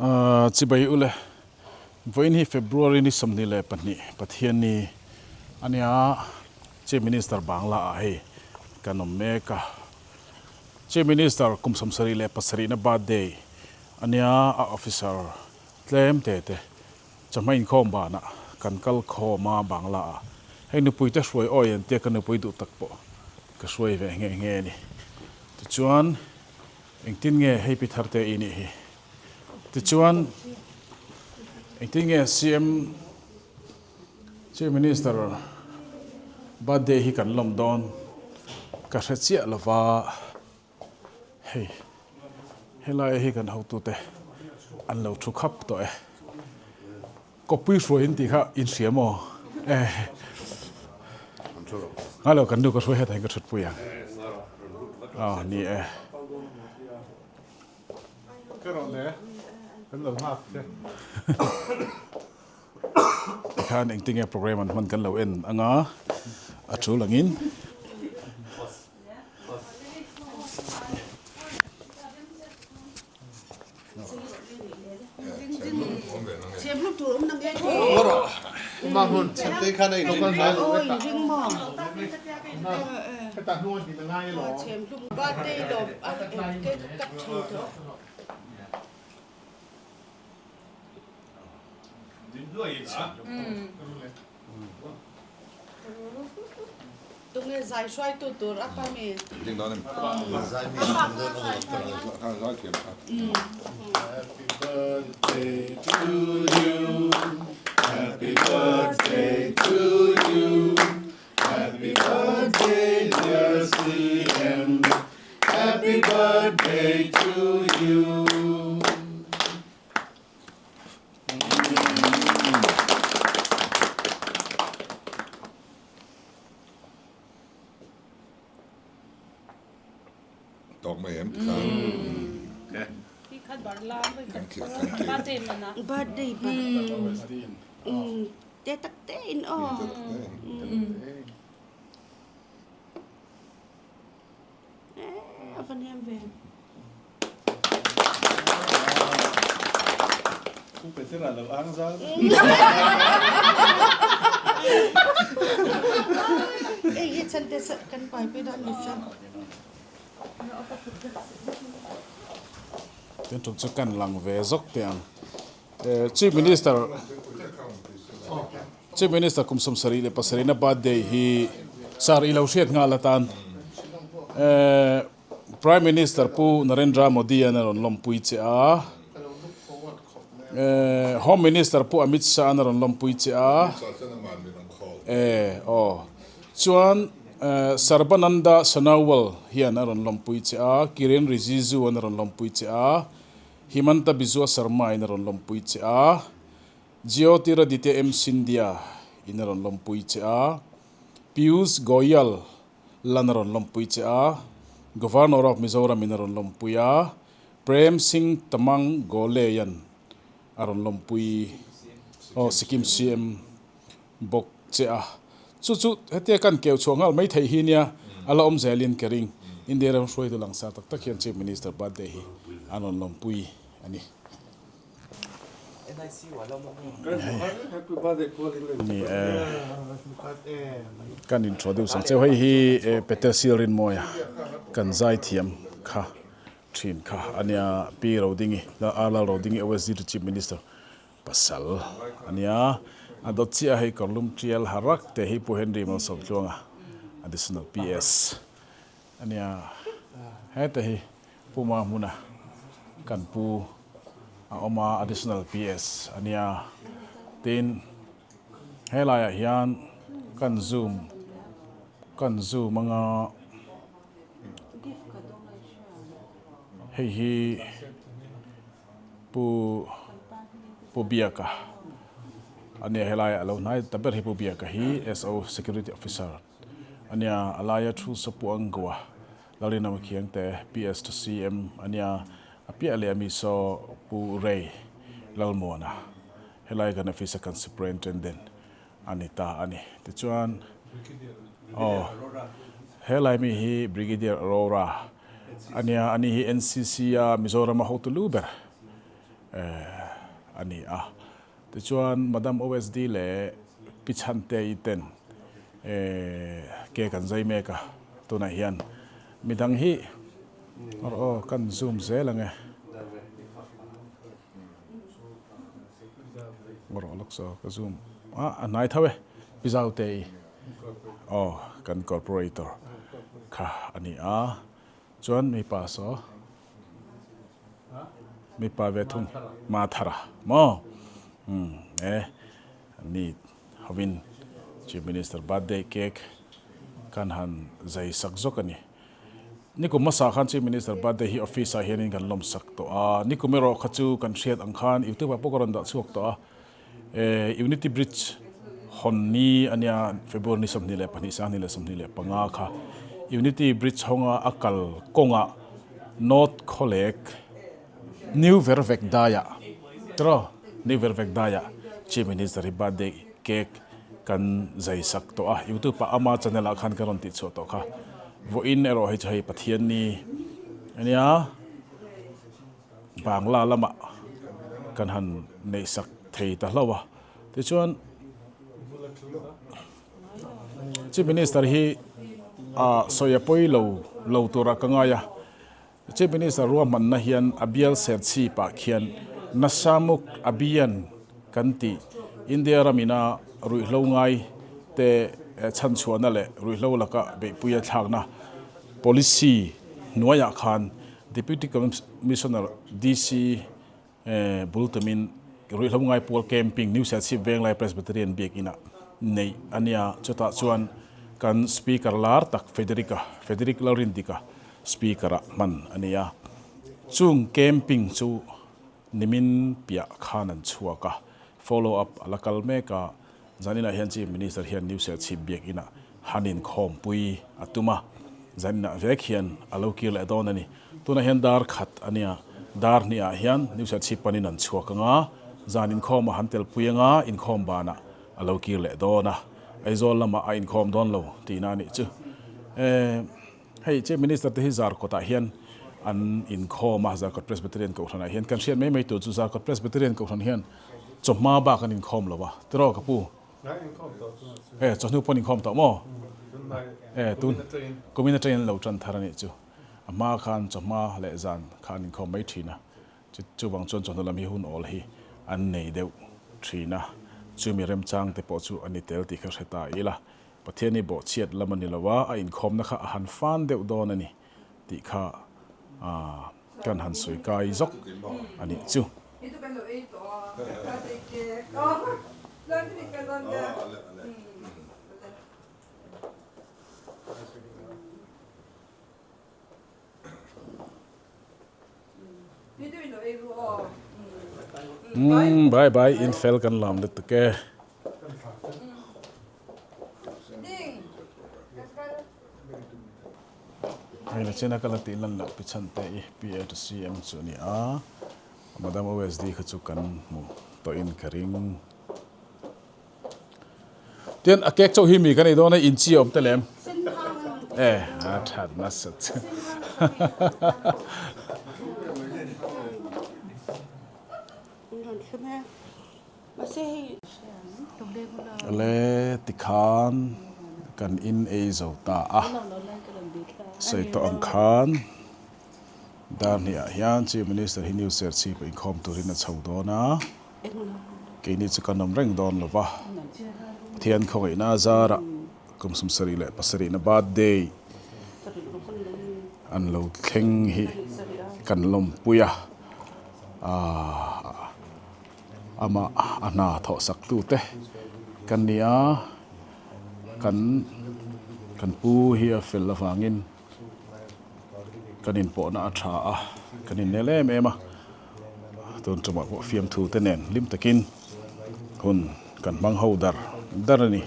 Chibai ule, vawiin hi February ni 22 Pathianni a nia, Chief Minister Bangla ah hei kan awm mek a. Chief Minister kum 77 na birthday a nia, a officer tlem te te chawhma inkhawm banah kan kal khawm a Bangla ah. Hei nupui te hruai awi an tia ka nupui duh tak pawh ka hruai ve nghe nghe a ni. Tichuan. Engtin nge hei pi thar te i nih hi? Tichuan, engtin nge CM, Chief Minister birthday hi kan lawm dawn ka hre chiah lova, hei helai hi kan hotute an lo thu khap tawh e. Kawppui hruai in tih kha in hria maw? Ngai lo kan nu ka hruai hetah hian ka thutpui ang. Aw ni e. Ka rawh le, kan lo nghak che. Tikhan engtinge program an hman kan lo en anga a tul angin. Tunge zai hruaitu tur a pa mi? Happy birthday to you Happy birthday to you Happy birthday dear CM Happy birthday to you. Tawk mai em tikhan. Birthday ba. Te tak te in aw. A va nem ve. Pu Petera lo ang zal. Ei hi chan te kan pai pi dan ni sa. Tin tum chu kan lang ve zawk teh ang. Chief Minister Chief Minister kum 77 na birthday hi sir i lo hriat nghal atan Prime Minister Pu Narendra Modi an a rawn lawmpui che a, Home Minister Pu Amit Shah an a rawn lawmpui che a, e aw chuan Sarbananda Sonowal hian a rawn lawmpui che a, Kiren Rijiju an a rawn lawmpui che a, Himanta Biswa Sarma in a rawn lawmpui che a, Jyotiraditya M Scindia in a rawn lawmpui che a, Piyush Goyal Lan a rawn lawmpui che a, Governor of Mizoram in a rawn lawmpui a, Prem Singh Tamang Goleyan a rawn lawmpui aw Sikkim CM bawk che a. Chu chu hetia kan keu chhuah nghal mai theih hi nia a la awm zelin ka ring. India ram hruaitu langsar tak tak hian Chief Minister birthday hi an rawn lawmpui a ni. Ni e, kan introduce ang cheu. Hei hi Peter Silrinmawia kan zaithiam kha thin kha a nia. Pi Rodingi, Lal Rodingi OSD to Chief Minister pasal a nia. A dawt chiah hei Kawrlum Tial Harak te hi Pu Henry Malsawmtluanga Additional PS a nia. Heta hi Pu Mahmuna kan pu a awm a, Additional PS a nia. Tin, helaiah hian kan zoom kan zoom anga hei hi Pu Pu Biaka a nia helaiah a lo hnai ta ber hi Pu Biaka hi SO Security Officer a nia, a laia thu sapu ang goa Lalrinawm Khiangte PS to CM a nia, a piah leh ami saw Pu Ray Lalmuana helai kan office a kan Superintendent a ni ta a ni. Tichuan aw helai mi hi Brigadier Arora a nia, ani hi NCC a Mizoram a hotu lu ber. a ni a. Tichuan Madam OSD leh Pi Chhantei ten cake an zai mek a, tunah hian midang hi aw kan zoom zel ang e. Rawh lawk saw ka zoom a, a hnai tho e Pi Zautei aw kan corporator kha a ni a. Chuan mipa saw mipa ve thung Mathara maw umm e ni hovin Chief Minister birthday cake kan han zai sak zawk a ni. Nikum hmasa khan Chief Minister birthday hi office ah hianin kan lawm sak tawh a, nikum erawh kha chu kan hriat ang khan YouTube ah pawh ka rawn dah chhuak tawh a. Unity Bridge hawn ni a nia, February ni 22, 2025 kha Unity Bridge hawnga a kal kawngah North Khawlek New Vervek daiah tiraw New Vervek daiah Chief Minister hi birthday cake kan zai sak tawh a, YouTube ah ama channel ah khan ka rawn tihchhuah tawh kha. Vawiin erawh hei chu hei Pathian ni a nia. Bangla lamah kan han neih sak thei ta hlauh a, tichuan Chief Minister hi a sawi a pawi lo lo turah ka ngai a, Chief Minister ruahmanna hian a bial ser chhipah khian Nasamuk Abhiyan kan tih India ramina ruihhlo ngai te chhanchhuahna leh ruihhlo laka beihpuia thlakna policy hnuaiah khan Deputy Commissioner, DC, bul tumin Ruihhlo Ngaipual Camping, New Serchhip Venglai Presbyterian Biakinah neih a nia. Chutah chuan kan Speaker lar tak Federick-a, Federick Lalrindika, Speaker-ah hman a ni a. Chung camping chu nimin piah khan an chhuak a, follow up a la kal mek a. Zaninah hian Chief Minister hian New Serchhip Biakinah han inkhawmpui a tum a, zaninah vek hian a lo kir leh dawn a ni. Tunah hian dar khat a nia, dar hnihah hian New Serchhip panin an chhuak ang a, zan inkhawmah han telpui ang a, inkhawm banah a lo kir leh dawn a, Aizawl lamah a inkhawm dawn lo tihna a nih chu. Hei Chief Minister te hi Zarkawtah hian an inkhawm a, Zarkawt Presbyterian Kohhranah hian kan hriat mai mai tur chu Zarkawt Presbyterian Kohhran hian chawhma bak an inkhawm lo a, tiraw ka pu? E, chawhnu pawh an inkhawm tawh maw? E, tun kumin atangin an lo tan thar a nih chu. A hma khan chawhma leh zan kha an inkhawm mai thin a, chuvang chuan chawhnu lam hi hun awl hi an nei deuh thin a, chumi remchang te pawh chu a ni tel tih kha hre ta ila. Pathian hi bawhchhiat lam a ni lo a, a inkhawmna kha a han fan deuh dawn a ni tih kha kan han sawi kai zawk a nih chu. Umm bye bye in fel kan lam lutuk e. Hei la chena ka la tih lan loh pi chhan te i PA to CM chu a ni a, Madam OSD kha chu kan hmu tawh in ka ring. Tian a cake chauh hi mi kan ei dawn a in chi a awm tel em? E a that nasa chu. Le tikhan kan in ei zo ta a, sawi tawh ang khan dar hnih ah hian Chief Minister hi New Serchhip ah inkhawm turin a chho dawn a. Keini chu kan awm reng dawn lo va, Pathian khawngaihna a zarah kum 77 na birthday an lo thleng hi kan lawmpui a, aah amah a hna thawh sak tute kan ni a, kan kan pu hi a fel avangin kan inpawhna a tha a, kan innel em em a. Tun tumah pawh fiamthu te nen hlim takin hun kan hmang ho dar dar a ni.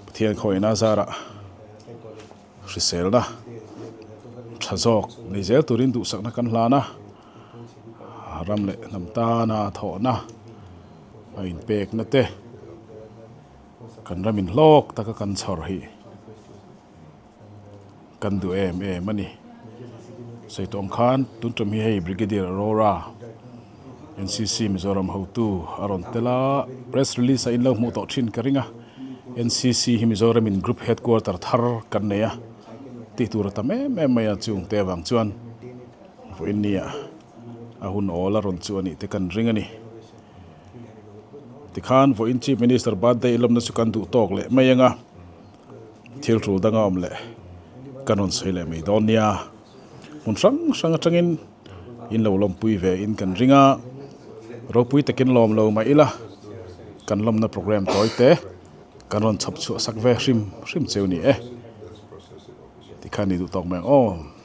Pathian khawihna zarah hriselna tha zawk nei zel turin duhsakna kan hlan a, ram leh hnam tana thawhna a inpekna te kan ram inhlawk taka kan chhawr hi. Kan duh em em a ni. Sawi tawh ang khan tun tum hi hei Brigadier Arora NCC Mizoram hotu a rawn tel a, press release a inlo hmuh tawh thin ka ring a, NCC hi Mizoramin group headquarter thar kan nei a tih tur a tam em em mai a, chung te avang chuan vawiin nia a hun awl a rawn chu a nih te kan ring a ni. Tikhan vawiin Chief Minister birthday lawmna chu kan duh tawk leh mai ang a, thil tul danga awm leh kan rawn sawi leh mai dawn nia. Hmun hrang hrang atangin in lo lawmpui ve in kan ring a, ropui takin lawm lo mah ila kan lawmna program tawi te kan rawn chhawp chhuah sak ve hrim hrim cheu ni e. Tikhan i duh tawk mai ang aw.